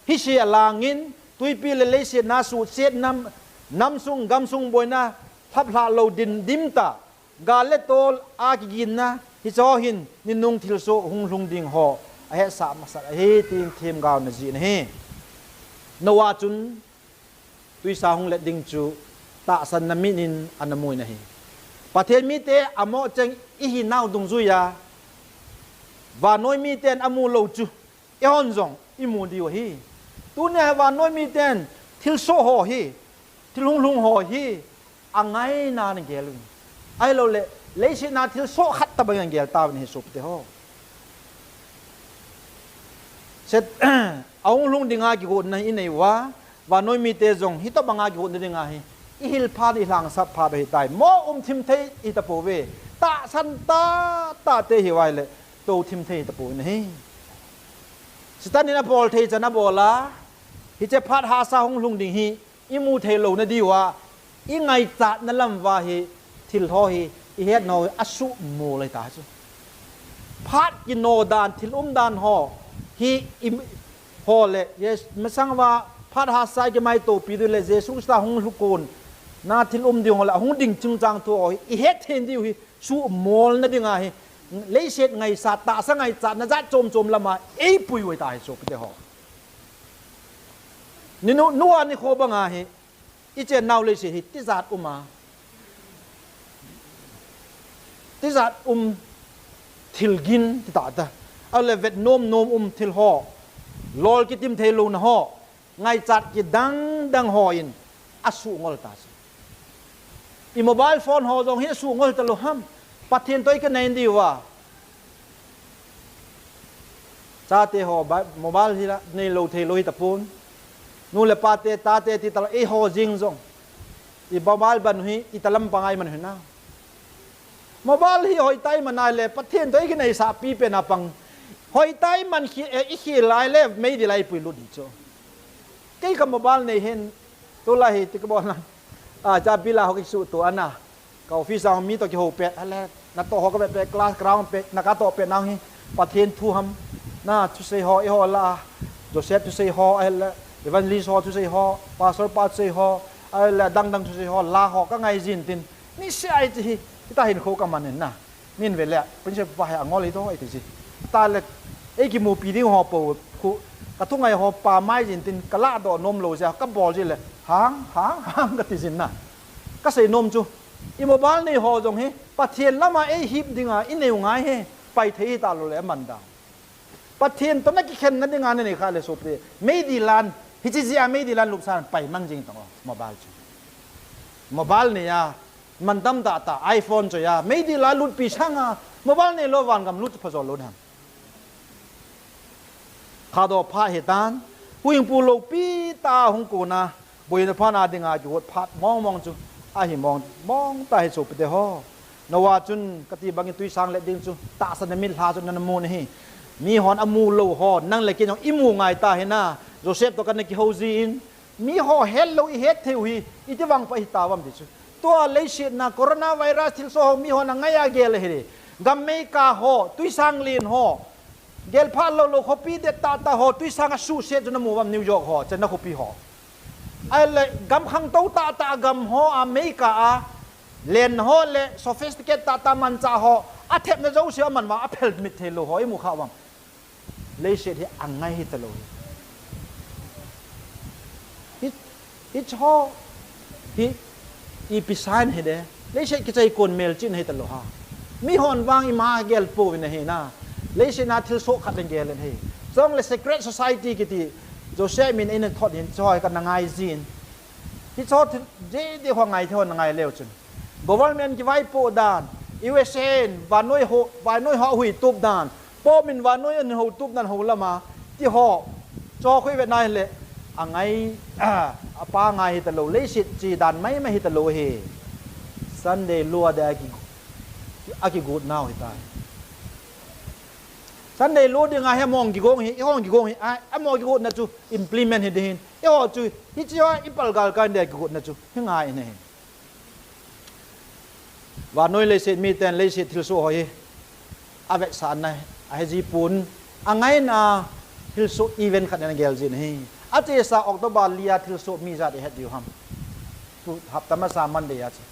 hiche alangin, tuipi le leiset a suhset nam, namsung, gamsung boina, lhaplhah lou din dimtah. Gal le tol a kiginna, hicho hin, ninung thilsoh hung lhung ding ho, ahetsah masat ahi, tin themgao in ajih in ahi. Noah chun, tuisa hung let ding chu, tahsanna mit in ana mu in ahi. Pathen mite amoh cheng ihinau dungjuia, vannoi miten amu lou chu, eihon jong imu diu ahi. Tunia hi vannoi miten thilsoh ho hi, thil hunglhung ho hi, angaina in agel uvin. Ahilouleh, leiset a thilsoh khat tobang in agel tauvin ahi sopite ho. Set, ahung lhung dinga kigotna inei uva, vannoi mite jong hitobanga kigotna dinga hi, ihil phat, ilhangsap phat ahitai. Mo um thim thei hitapouve. Tahsan tahtah te hiuva ahile, tou thim thei hitapouvin ahi. Satan in abol thei chan abol a, hiche phat hahsa hung lhung ding hi, imu thei louna diuva, ingaichatna lam uva hi, thil ho hi, ihetnau hi, asuhmol ahitai chu. Phat kino dan, thil umdan ho, hi, i, ho le, Jes-, masang uva, phat hahsa kimaitopi diu le, Jesu Christa hung lhukon, na thil um ding ho le, ahung ding chungchang thu ho hi, ihet thei diu hi, suhmolna dinga hi, leiset ngaisat, tahsa ngaichatna jat chom chom lama, eipui u ahitai sopite ho. Ni nu, Noah nikho banga hi, ichennau leiset hi, tijat um a. Tijat um thil gin, ti tahtah. Ahile vet nom nom um thil ho. Lol kitim thei louna ho. Ngaichat kidang dang hon asuhngol ta chu. I mobile phone ho jong hi asuhngol talou ham. Pathen toh ikinai diuva. Chate ho, ba-, mobile hi la, neilou theilou hitapon. Nu le pate, tate ti talou, eiho jeng jong. I mobile ban hi, ita lampang a iman hinam. Mobile hi hoitah a iman ahile, Pathen toh ikinaisahpi pen a pang. Hoitah a iman khi, eh, ikhel ahile, meidil a ipui lut ding chu. Kei ka mobile nei hin, tulai hi, ti kabol na. Ah, cha bila ho kisuhto ana. Ka office a mi toh kihou pet, ahile, natoh ho kavet pet, class ground pet, na katoh pet nau hi, Pathen thu ham, na thusei ho, eiho la, Joseph thusei ho, ahile, evangelist ho thusei ho, pastor pa thusei ho, ahile, dang dang thusei ho, la ho, kangai jin tin, niseh a hiche hi, hitia hinkho kaman in na. Min ve le, principal pa hi angol hi to, iti ji. Tale, eikimupi ding ho po, khu, kathungai ho pa mai jin tin, kaladoh nom lou jeh, kabol ji le, hang, hang, hang, kati jin na. Kasei nom chu, i mobile nei ho jong hi, Pathen lama eihip dinga, inei u ngai hi, pai thei hitalou le, aman dang. Pathen toh nakikhenna dinga nanei khah le sopite. Meidil a, hiche jeh a meidil a lupsan pai mang jing tong mobile chu. Mobile nei a, mantam tahtah, iPhone choi a, meidil a lutpi sanga, mobile neilou vangam lut pha jol lou ding ham. Khahdoh phat hitan, huhhingpu loupi tah hung kona, boina phat a dinga kigot phat mong mong chu, Ahi mong, mong ta hi sopite ho. Noah chun kati bangin tuisang let ding chu tahsa na mit lha chu na mu na hi. Mi hon amu lou ho, nang le kei jong imu ngai ta hi na. Joseph to kana kihou jin. Mi ho het lou ihet thei u hi, iti vang pa hi ta vam ti chu. Tua leiset na coronavirus thilsoh ho mi hon angai a gel hi. Gam America ho, tuisang len ho. Gel pha lou lou khopi det tah tah ho, tuisang asuhset chu na mu vam New York ho, China khopi ho. Ahile gam khangtou tah tah gam ho a America a len ho le sophisticate tah tah manchah ho, athepna jouse aman va aphel mit thei lou ho, imu kha vam. Leiset hi angai hi ta lou hi. Hi, hi cho, hi, ipi sign hi de. Leiset kichai kon melchihna hi ta lou ha. Mi hon vang ima gel pouvin ahi na. Leiset na thilsoh khat le gel in hi. Chong le secret society kiti, Joseph min eina thot hin cho hi kana ngai jin. Hi cho thil, je de ho ngai the ho na ngai leu chun. Government kivaipoh dan, U S A in vannoi ho, vannoi ho hui tup dan, pom in vannoi an ho tup dan ho lama, ti ho, cho khu ivet na hile, angai, a, apa ngai hi ta lou, leiset chi dan mai mai hi ta lou hi. Sunday law a de aki, akigot nau hi ta. Sunday law dinga hi among kigong hi, ihong kigong hi, a, among kigotna chu implement hi de hin. Eiho chu, hiche ho, ipalgal kan de kigotna chu, hi ngai in ahi. Vannoi leiset miten leiset thilsoh ho hi avetsahna ahi ji pon, angaina thilsoh event khat in agel jin ahi. Achesa October li a thilsoh mi jat ihet diu ham. Tu hapta masa Monday a chu.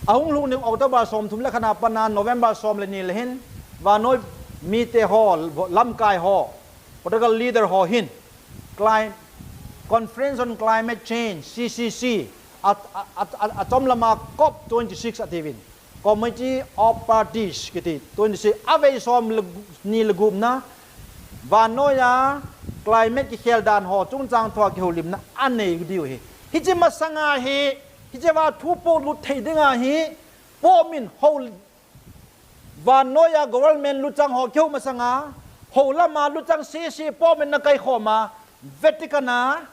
Ahung lhung ding October somthum le khat a pat a November som le ni le hin, vannoi mite ho, lamkai ho, political leader ho hin, Clim-, Conference on Climate Change, C C C, a, a, a, a, achom lama COP twenty-six atiuvin, Committee of Parties kiti, twenty-six, avei som le gu-, ni le gupna, vannoiya climate kikhel dan ho chungchang thua kihoulimna anei diu hi. Hiche masanga hi, hiche va thu polut thei dinga hi, pom in ho Vannoiya government luchang ho kihou masanga, hou lama luchang sese pom in na kaikhoma, Vatican a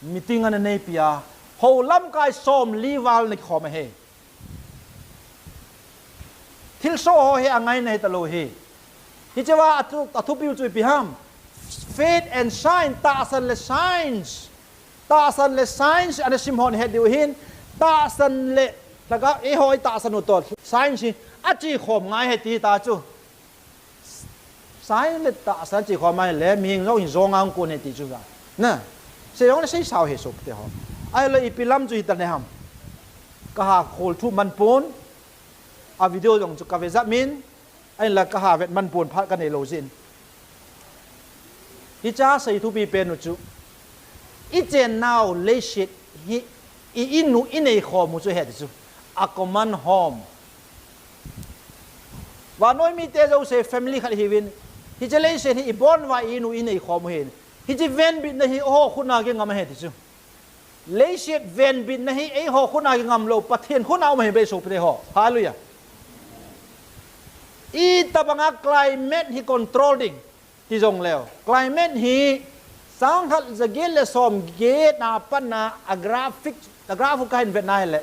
meeting ana neipia, hou lamkai somli val na kikhoma hi. Thilsoh ho hi angaina hi talou hi. Hichea athu, athupiu chu ipi ham. Faith and science, tahsan le science. Tahsan le science ana sim hon het diu hin, tahsan le, lhagao, eiho itahsan u toh, science hi, achekhom ngai ahi ti ta chu. Science le tahsan chekhom ngai le, mihing jong hin jong ang kon ahi ti chu ga. Na, sei jong le sei sao hi sopite ho. Ahile ipi lam chu hita ne ham. Kaha khol thu man pon, a video jong chu kave jat min, Ahinla kaha vet man pon phat kanei lou jin. Hichea sei thupi pen u chu. Ichennau leiset hi i inu inei khom u chu hiti chu. A common home. Vannoi mite jouse family khat ihiuvin. Hiche leiset hi ibon uva i inu inei khom u hin. Hiche venbitna hi eiho khut a kingam ahi ti chu. Leiset venbitna hi eiho khut a kingam lou, Pathen khut a um ahi bei sopite ho. Hallelujah. Itobanga climate hi control ding ti jongleu. Climate hi sangkhat jaget le somget a pat a graphic, a graph kahin vet na hile.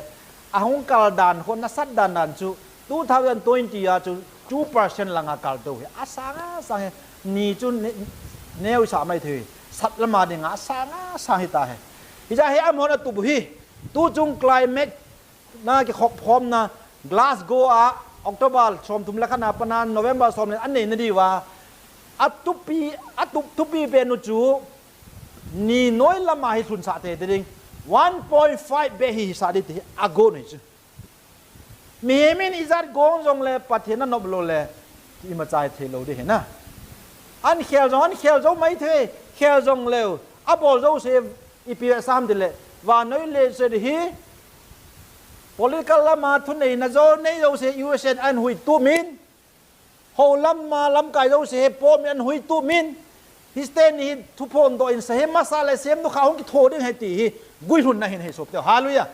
Ahung kal dan ho nasat dan dan chu two thousand twenty a chu two percent langa kal tou hi. Asang asang hi. Ni chu ne-, neo sa mai thei. Sat lama dinga asang asang hita hi. Hichea hi amahon atup u hi. Tuchung climate na kikhop khomna Glasgow a October somthum le khat a pat a November som le anei na diuva. Atupi, atup thupi pen u chu ni noi lama hi lhunsah thei ding. One point five beh hi hisah ding ti hi agon u hi chu. Mihem in ijat gong jongle Pathen anop lou le, ima chai thei lou ding ahi na. An khel jong, an khel jou mai thei, khel jongleu, abol jouse ipi sam tile, vannoi leiset hi, political lama thuneina jou nei jouse U S A in ahin hui tup in, Hou lama lamkai jouse hi pom in ahin hui tup in, hiche teni hi thuphondoh in sa hi masa le semnu kha hung kitho ding ahi ti hi guilhunna ahi sopite. Hallelujah.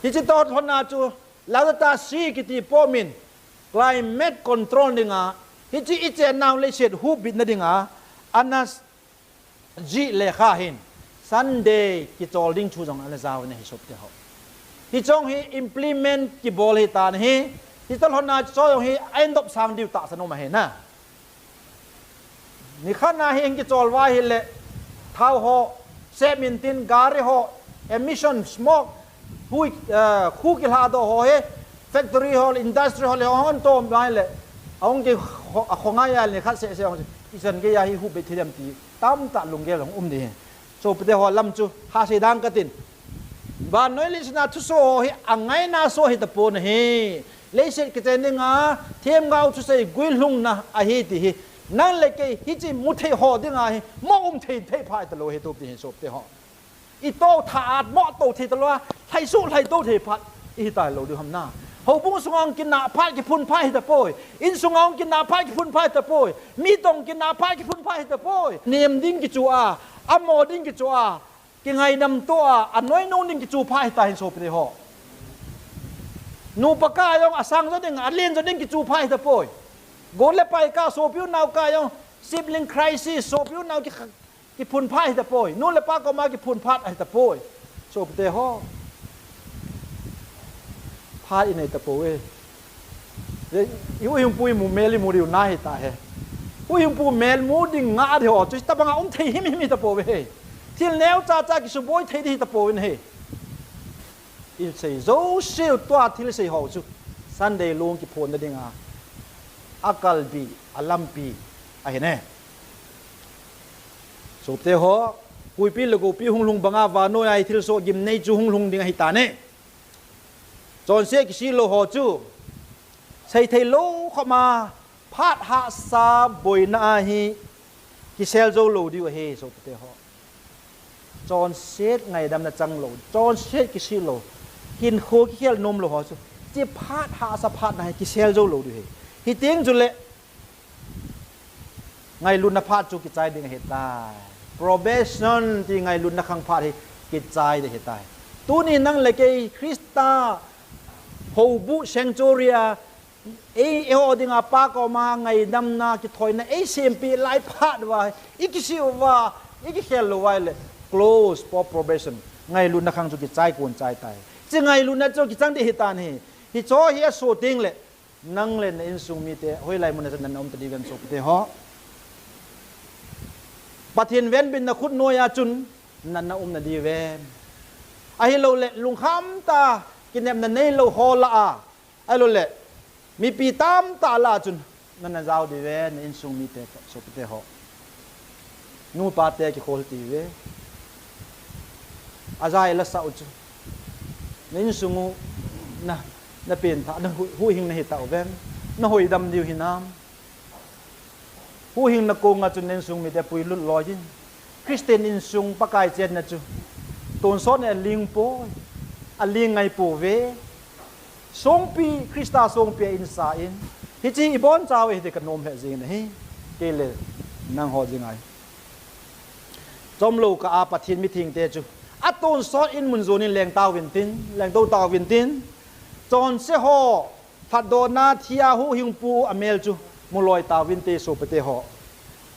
Hiche toh lhonna chu Laudato Si kiti pom in climate control dinga, hiche ichennau leiset hupbitna dinga, ana Jih le kha hin Sunday kichol ding thu jong ana jao in ahi sopite ho. Hiche jong hi implement kibol ahitan ahi. Hiche lhon a chu jong hi ahin dopsang diu tahsan um ahi na. Nikhat na hi ahin kichol uva ahile thao ho sep intin, gari ho emission, smoke, hui, eh, khu kilhadoh ho hi, factory ho, industry ho le hon tom uva ahile, ahung ki, akhongai a nikhat seh seh ahung, ichan gei a hi huhbei thei dem ti tamtah lunggel jong um ding ahi. Sopite ho, lam chu hahsei dang katin, vannoi leiset a thusoh ho hi angaina soh ahitapon ahi. Leiset kichen dinga themgao thusei guilhungna ahi ti hi nang le kei hiche mu thei ho dinga hi mo um thei thei pha talou ahi tup ti hi sopite ho. Itoh tha at mo toh thei talou a, lhaisuh lhaitoh thei phat ihi talou diu ham na. Houbung sunga hung kinah phat kiphun pha ahitapoi. Insunga hung kinah phat kiphun pha ahitapoi. Mi toh kinah phat kiphun pha ahitapoi. Nem ding kichu a, amo ding kichu a, kingaidam toh a, anoinung ding kichu pha ahita hin sopite ho. Nupa kah jong asang jo ding, alen jo ding kichu pha ahitapoi. Gol le pai kah, sopi u nao kah jong sibling crisis, sopi u nao ki, kiphun pha ahitapoi. Nu le pa koma kiphun phat ahitapoi. Sopite ho, phat inei tapouve. Huhhingpu imu mel imu diu na ahita hi. Huhhingpu mel mu ding nga ahi ho chu hitobanga um thei himhim hitapouve. Thil neocha cha kisuboi thei ding hitapouve ahi. Isei jouseu tua thilsei ho chu Sunday long kiphonna dinga akalbi, alampi ahi ne. Sopite ho, puipi le gopi hunglhung banga vannoi a hi thilsoh gimnei chu hunglhung ding ahitan e. Chonset kisih lou ho chu seithei lou khop ma, phat hahsa boina a hi kisel jou lou diu ahi sopite ho. Chonset ngaidamna chang lou, chonset kisih lou, hinkho kikhel nom lou ho chu hiche phat hahsa phatna hi kisel jou lou diu ahi. Hiteng chule ngailutna phat chu kichai ding ahitai. Probation ti ngailutna khang phat hi kichai ding ahitai. Tuni nang le kei Christa houbuh sanctuary a ei, eiho dinga Pa koma ngaidamna kithoina eisempeh lai phat uva, ikisih uva, ikikhel lou uva ahile close for probation, ngailutna khang chu kichai kon chai tai. Hiche ngailutna chu kichang ding ahitan ahi. Hiche hi asoh tengle nang le na insung mite hoilai muna chu natna um tadiuvem sopite ho? Pathen venbitna khut noiya chun natna um nadiuvem? Ahiloule lungkham tah a kinepna neilou ho lah a, ahiloule mipi tamtah lah a chun natna jao diuve, na insung mite toh sopite ho? Nupa te kikhol tiuve. Aja ilasah u chu na insung u na, napengthah, na hu, huhhing nahi tauvem? Nahoidam diu hinam? Huhhingna konga chun na insung mite puilut loiyin. Christian insung Pakai chenna chu tonsot in aling poi, aling ngai pouve. Songpi, Christa songpi a insa in, hiche hi ibonchauve hiti kanom lheh jengin ahi. Kei le nangho jeng ahi. Chomlou kah a Pathen mithengte chu atonsot in mun jonin lengtauvintin, lengtou tauvintin, chonse ho lhatdohna thia huhhingpu amel chu muloi tauvinte sopite ho.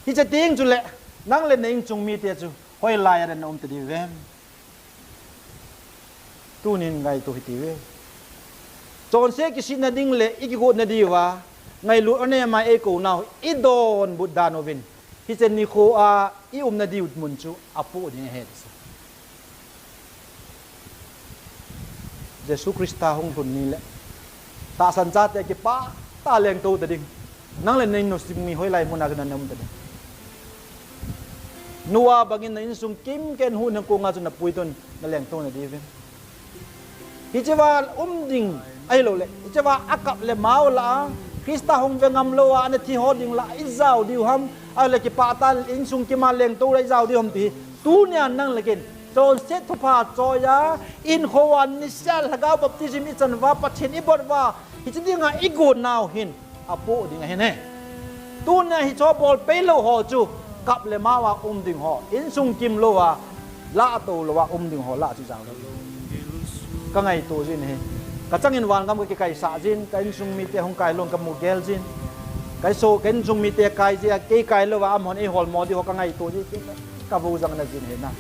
Hiche teng chule nang le na insung mite chu hoilai a natna um tadiuvem? Tunin ngaito hitiuve. Chonse kisihna ding le ikigotna diuva ngailut anema eikou nau idonbut dan uvin, hiche nikho a iumna diu mun chu apoh ding ahi. Jesu Christa hung lhun ni le tahsan chate kipah tah a lengtou tading. Nang le na insung mi hoilai muna chu natna um tading? Noah bangin na insung kimken huhhingna konga chu napuitun nalengtou nadiuvin? Hicheva um ding ahiloule hicheva akap le mao lah a, Christa hung ve ngam louva ana thi ho ding lah a ijao diu ham? Ahile kipah tah a insung kim a lengtou lah a ijao diu ham ti hi tunia nang le kein chonset thupha choiya, ihinkhoa nisea lhagao baptism ichan uva, Pathen ibot uva, hiche dinga igot nau hin apoh ding ahi ne. Tunia hicheho bol peilou ho chu kap le mao a um ding ho, insung kim louva, lah tou louva um ding ho lah chu ijao diu? Kangaito jin ahi. Kachangin vangam kakikaisah jin, ka insung mite hung kai lou kamu gel jin. Kaiso, ka insung mite kai jeh a kei kai louva amahon eiholmo diu ho kangaito jin. Kavou jang najin hinam.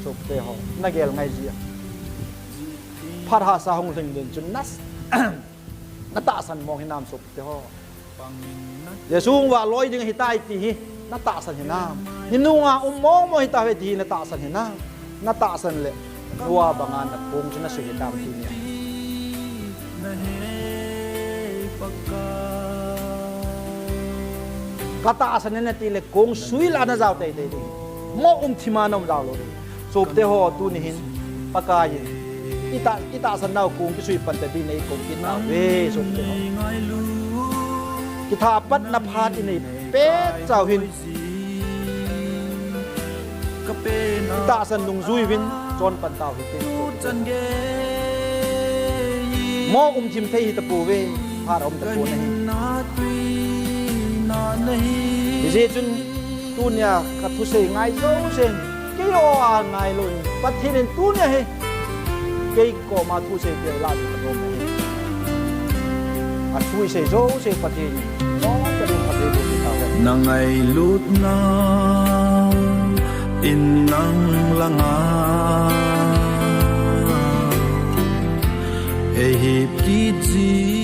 Sopite ho, nagel ngai jia. Phat hahsa hung lhing ding chun nas, natahsan mong hinam sopite ho. Jesu hung vahloi ding ahitai ti hi natahsan hinam. Ni nunga um mong mong hitauve ti hi natahsan hinam. Natahsan le, nua banga nakong chu nasui hitam ti nia. Katahsan in nati le kong sui la najao teitei ding. Mo um thima naum jao lou ding. Sopite ho tuni hin, Pakai in, itah, itahsan nau kong kisui pan ta ding nei kong kit nauve, sopite ho. Kitha patna phat inei pet chau hin. Itahsan nungjui uvin, chon pan tau hite. Mo um thim thei hitapouve, phat aum tapou nahi. Hijeh chun, tunia kathusei ngai jousen, kei ho a ngailou in, Pathen in tunia hi, kei koma thusei peh la ding kanom ahi. Athu isei jouse Pathen in, lom tah in Pathen in tao hen. Nangailutna in nang langa eihip kit ji.